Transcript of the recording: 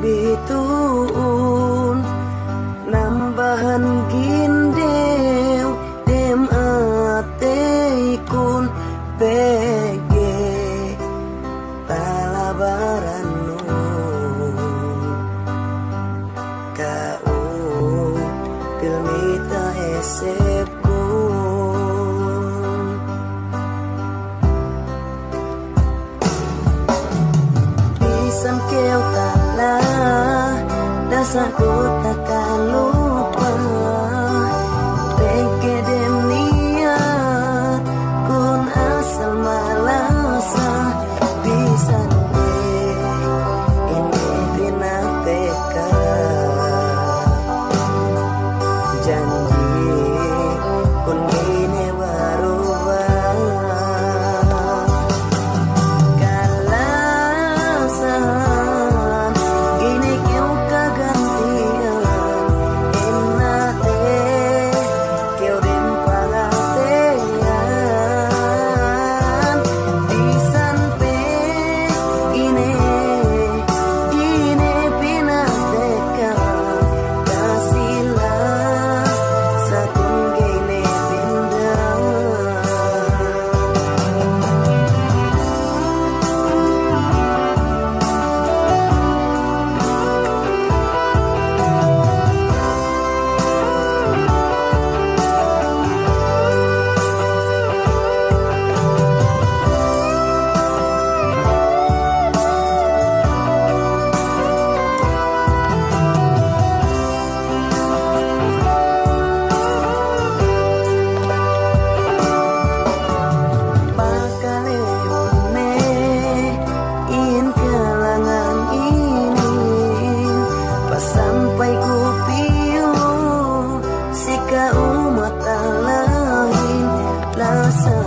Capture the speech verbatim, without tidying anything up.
Bitu'un nambahan gindew dem ateykun pegge' talabaranun. Ka'u pilmi ta'essebkun. Bisan kew tala, dasa ku takalupa. Pegge' dem niyatkun asal malasa. Bisan pe ine pinateka, janjikun ine baruba. Kalasahan ine kew kaganti'an, ennate kew dem pangateyan. Bisan pe ine, ine pinateka, kasila sakun ga'i ne pinda. Pakalewun ne in kalangan inin, pasampay ku piyu si ka'u matalahin, lasa